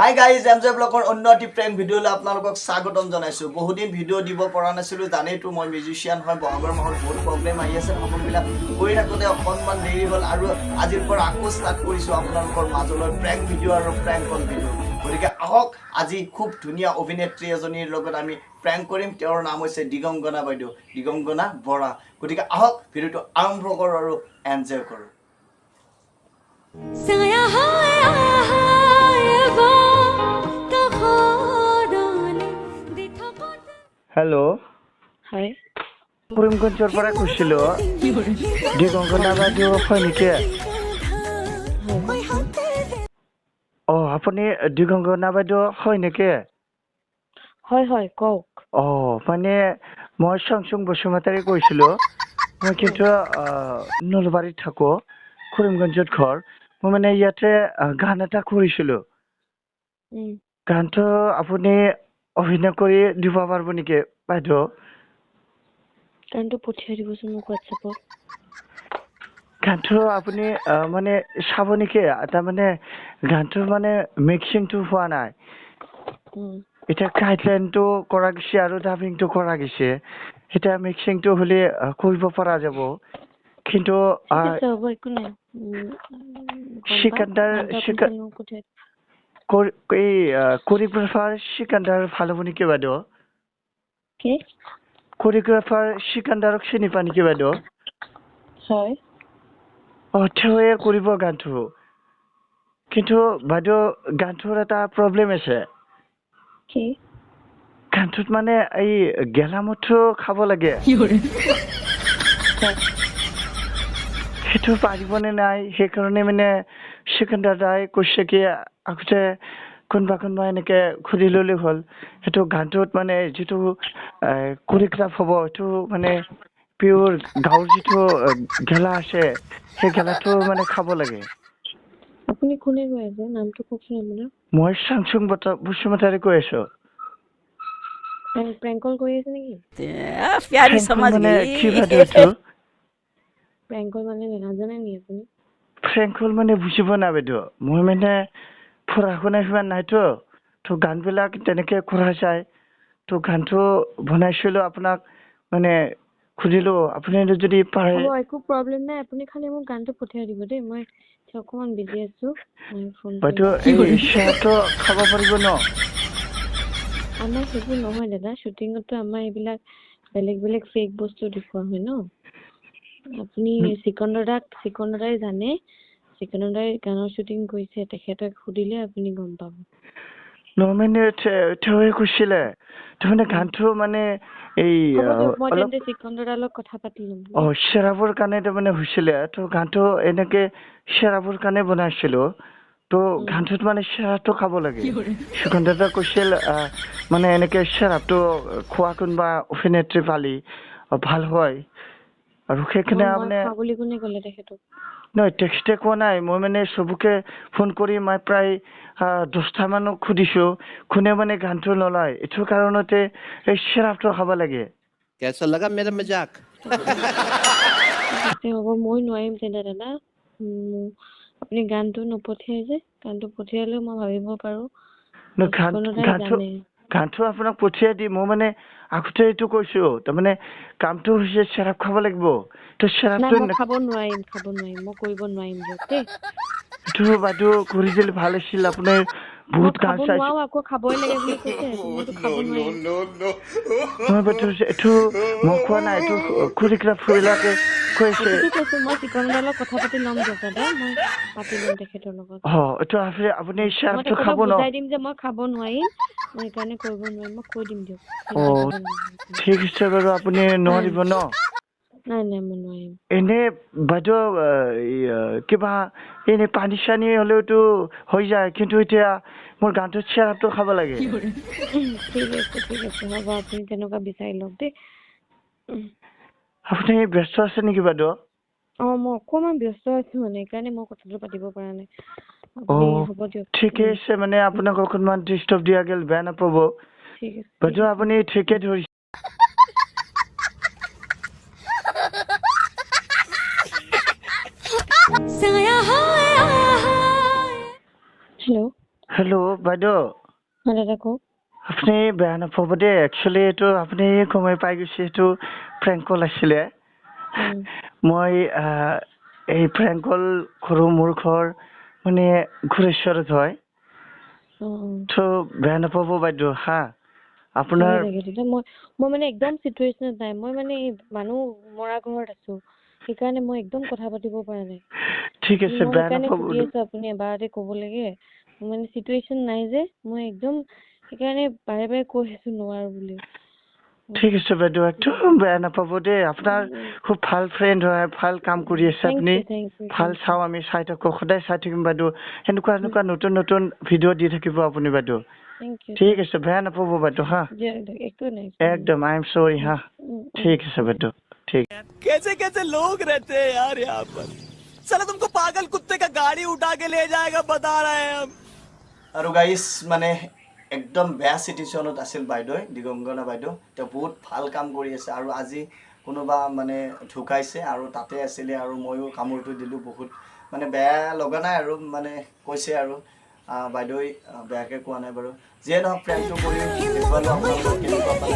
Hi guys, M J ব্লগৰ অন্য এটি prank ভিডিঅ'লৈ আপোনালোকক স্বাগতম জনাইছোঁ। বহুদিন ভিডিঅ' দিব পৰা নাছিলোঁ, জানেইতো মই মিউজিচিয়ান হয়। বহাগৰ মাহত বহুত প্ৰগ্ৰেম আহি আছে, সকলোবিলাক কৰি থাকোঁতে অকণমান দেৰি হ'ল আৰু আজিৰ পৰা আকৌ ষ্টাৰ্ট কৰিছোঁ আপোনালোকৰ মাজলৈ প্ৰেংক ভিডিঅ' আৰু প্ৰেংক কল ভিডিঅ'। গতিকে আহক, আজি খুব ধুনীয়া অভিনেত্ৰী এজনীৰ লগত আমি প্ৰেংক কৰিম। তেওঁৰ নাম হৈছে দিগংগনা বাইদেউ, দিগংগনা বৰা। গতিকে আহক, ভিডিঅ'টো আৰম্ভ কৰোঁ আৰু এনজয় কৰোঁ। হেল্ল'। হয়। কৰিমগঞ্জৰ পৰা কৈছিলোঁ, দিগংগনা বাইদেউ হয় নেকি? অঁ, আপুনি দিগংগনা বাইদেউ হয় নেকি? হয় হয়, কওক। অঁ, মানে মই চাংচুং বসুমতাৰী কৈছিলোঁ। মই কিন্তু নলবাৰীত থাকোঁ, কৰিমগঞ্জত ঘৰ। মই মানে ইয়াতে গান এটা কৰিছিলোঁ। গানটো আপুনি অভিনয় কৰি দিব পাৰিব নেকি বাইদেউ? গানটো পঠিয়াই দিবচোন মোক হোৱাটছএপত। গানটো আপুনি মানে চাব নেকি? তাৰমানে গানটো মানে মিক্সিংটো হোৱা নাই। এতিয়া গাইডলাইনটো কৰা গৈছে আৰু ডাবিংটো কৰা গৈছে। এতিয়া মিক্সিংটো হ'লে কৰিব পৰা যাব, কিন্তু ঠিক আছে, হ'ব, একো নাই। চিকান্দাৰ এই কৰিঅ'গ্ৰাফাৰ চিকান্দাৰ ভাল হ'ব নেকি বাইদেউ? কি? কৰিঅ'গ্ৰাফাৰ চিকান্দাৰক চিনি পায় নেকি বাইদেউ? হয়। অঁ, তেওঁৱে কৰিব গানটো। কিন্তু বাইদেউ, গানটোৰ এটা প্ৰব্লেম আছে। কি? গানটোত মানে এই গেলামঠু খাব লাগে। সেইটো পাৰিবনে নাই, সেইকাৰণে মানে চিকান্দাৰ দাই কৈছে কি আগতে কোনোবা কোনোবা এনেকে সুধি ল'লে হ'ল। সেইটো গানটোত মানে যিটো কৰিঅ'গ্ৰাফ হ'ব, সেইটো মানে পিয়'ৰ গাঁৱৰ যিটো গেলা আছে, সেই গেলাটো মানে খাব লাগে। আপুনি কোনে কৈ আছে? নামটো কওকচোন আপোনাৰ। মই চাংচুং বসুমতাৰী কৈ আছোঁ। প্ৰেংক কল কৰি আছে নেকি? প্যাৰী সমাজ মানে কি বাইদেউ এইটো? প্ৰেংক কল মানে নাজানে নেকি আপুনি? প্ৰেংক কল মানে বুজিব নাই বাইদেউ। মই মানে পঢ়া শুনা সিমান নাইতো, তো গানবিলাক তেনেকে কৰা যায়। তো গানটো বনাইছিলোঁ, আপোনাক মানে সুধিলোঁ, আপুনি যদি পাৰে। হ'ব, একো প্ৰব্লেম নাই। আপুনি খালি মোক গানটো পঠিয়াই দিব দেই, মই এতিয়া অকণমান বিজি আছোঁ। মই ফোন বাইদেউ, এই চেৰাপটো খাব পাৰিব ন? আমাৰ সেইবোৰ নহয় দাদা। শ্বুটিঙততো আমাৰ এইবিলাক বেলেগ বেলেগ ফেক বস্তু দেখুওৱা হয় ন। আপুনি চিকন্দৰ দাক, চিকন্দৰ দাই জানে, চিকন্দৰ দাই গানৰ শ্বুটিং কৰিছে, তেখেতক সুধিলে আপুনি গম পাব। নহয়, মানে তেওঁৱে কৈছিলে, তাৰমানে গানটো মানে এই হ'ব দিয়ক, মই অলপ তেন্তে চিকন্দৰ দাৰ লগত কথা পাতি ল'ম। অঁ, চেৰাবৰ কাৰণে তাৰমানে হৈছিলে। তো গানটো এনেকে চেৰাবৰ কাৰণে বনাইছিলোঁ। তো গানটোত মানে চেৰাটো খাব লাগে। সুগন্ধ দা কৈছিল, মানে এনেকে চেৰাপটো খোৱা কোনোবা অভিনেত্ৰী পালি ভাল হয় আৰু সেইকাৰণে মই মানে খোৱা বুলি কোনে ক'লে তেখেতক? নহয়, তেখেতে কোৱা নাই। মই মানে চবকে ফোন কৰি মই প্ৰায় 10টামানক সুধিছোঁ, কোনে মানে গানটো নলয়। এইটো কাৰণতে এই চেৰাপটো খাব লাগে। कैसा लगा मेरा मजाक? ঠিক আছে, হ'ব, মই নোৱাৰিম তেন্তে দাদা। আপুনি গানটো নপঠিয়াই যে, গানটো পঠিয়ালেও মই ভাবিব পাৰোঁ। নহয়, গান চিকন্দৰ দাই গানটো জানে। গানটো আপোনাক পঠিয়াই দিম। মই মানে আগতে এইটো কৈছোঁ, তাৰমানে কামটো হৈছে চেৰাপ খাব লাগিব। তো নাই, চেৰাপটো মই খাব নোৱাৰিম, খাব নোৱাৰিম, মই কৰিব নোৱাৰিম দিয়ক দেই। এইটো বাইদেউ কৰি দিলে ভাল আছিল। আপুনি মই বহুত গান খাব চাইছে। নোৱাৰো, আকৌ খাবই লাগে বুলি কৈছে, মইতো খাব নোৱাৰিম। নহয় বাইদেউ, এইটো মই কোৱা নাই, এইটো কৰিঅ'গ্ৰাফাৰবিলাকে কৈছে। সেইটোতো কৈছোঁ, মই চিকন্দৰ দাৰ লগত কথা পাতি ল'ম দিয়ক দাদা, মই পাতি ল'ম তেখেতৰ লগত। অঁ, এইটো আপুনি আপুনি মই চেৰাপটো তেখেতক খাব ন? বুজাই দিম যে মই খাব নোৱাৰিম, মই সেইকাৰণে কৰিব নোৱাৰিম, মই কৈ দিম দিয়ক। চিন্তা অঁ, কৰিব নালাগে আপুনি। ঠিক আছে বাৰু, আপুনি নোৱাৰিব ন? নাই নাই, মই নোৱাৰিম। এনে বাইদেউ, এই, কিবা এনে পানী চানী হ'লেওতো হৈ যায়, কিন্তু এতিয়া মোৰ গানটোত চেৰাপটো খাব লাগে। ঠিক আছে, ঠিক আছে, হ'ব, আপুনি তেনেকুৱা বিচাৰি লওক দেই। আপুনি ব্যস্ত আছে নেকি বাইদেউ? অঁ, মই অকণমান ব্যস্ত আছোঁ মানে, সেইকাৰণে মই কথাটো পাতিব পৰা নাই। আপুনি অঁ, হ'ব দিয়ক। ঠিকে আছে, মানে আপোনাক অকণমান ডিষ্টাৰ্ব দিয়া গ'ল, বেয়া নাপাব। ঠিক আছে, ঠিক বাইদেউ, আছে। আপুনি ঠিকে ধৰিছে। হেল্ল'। হেল্ল' বাইদেউ। হয় দাদা, কওক। আপুনি বেয়া নাপাব দেই, একচুৱেলি এইটো আপুনি গমেই পাই গৈছে, এইটো প্ৰেংক কল আছিলে। মই এই প্ৰেংক কল কৰোঁ, মোৰ ঘৰ মানে ঘুৰেশ্বৰত হয়। অঁ অঁ ত' বেয়া নাপাব বাইদেউ হা, আপোনাৰ তাকে তাকে দাদা, মই মানে একদম চিটুৱেশ্যনত নাই। মই মানে এই মানুহ মৰা ঘৰত আছো, সেইকাৰণে মই একদম কথা পাতিব পৰা নাই। ঠিক আছে, মই বেয়া সেইকাৰণে নাপাব। সুধি আছো, আপুনি এবাৰতে ক'ব লাগে। মোৰ মানে চিটুৱেশ্যন নাই যে, মই একদম সেইকাৰণে বাৰে বাৰে কৈ আছো নোৱাৰো বুলি। ঠিক আছে বাইদেউ, একদম বেয়া নাপাব দেই। আপোনাৰ খুব ভাল ফ্ৰেণ্ড হয়, ভাল কাম কৰি আছে thank আপুনি। You, thank U. ভাল চাওঁ, আমি চাই থাকোঁ, সদায় চাই থাকিম বাইদেউ। সেনেকুৱা এনেকুৱা নতুন নতুন ভিডিঅ' দি থাকিব আপুনি বাইদেউ। Thank U. ঠিক আছে, বেয়া নাপাব বাইদেউ হা। দিয়ক দিয়ক, একো নাই, একো নাই। একদম I am sorry হা। ঠিক আছে বাইদেউ, ঠিক। कैसे कैसे लोग रहते हैं यार यहाँ पर। साला तुमको पागल कुत्ते का गाड़ी उठा के ले जाएगा, बता रहे हैं हम। আৰু গাইজ, মানে একদম বেয়া চিটুৱেশ্যনত আছিল বাইদেৱে, দিগংগনা বাইদেউ। তেওঁ বহুত ভাল কাম কৰি আছে আৰু আজি কোনোবা মানে ঢুকাইছে আৰু তাতে আছিলে আৰু ময়ো কামোৰটো দিলোঁ। বহুত মানে বেয়া লগা নাই আৰু মানে কৈছে আৰু বাইদেৱে বেয়াকৈ কোৱা নাই বাৰু। যিয়ে নহওক, প্ৰেংকটো কৰি দেখুৱালোঁ আপোনালোকক কেনেকুৱা পালে।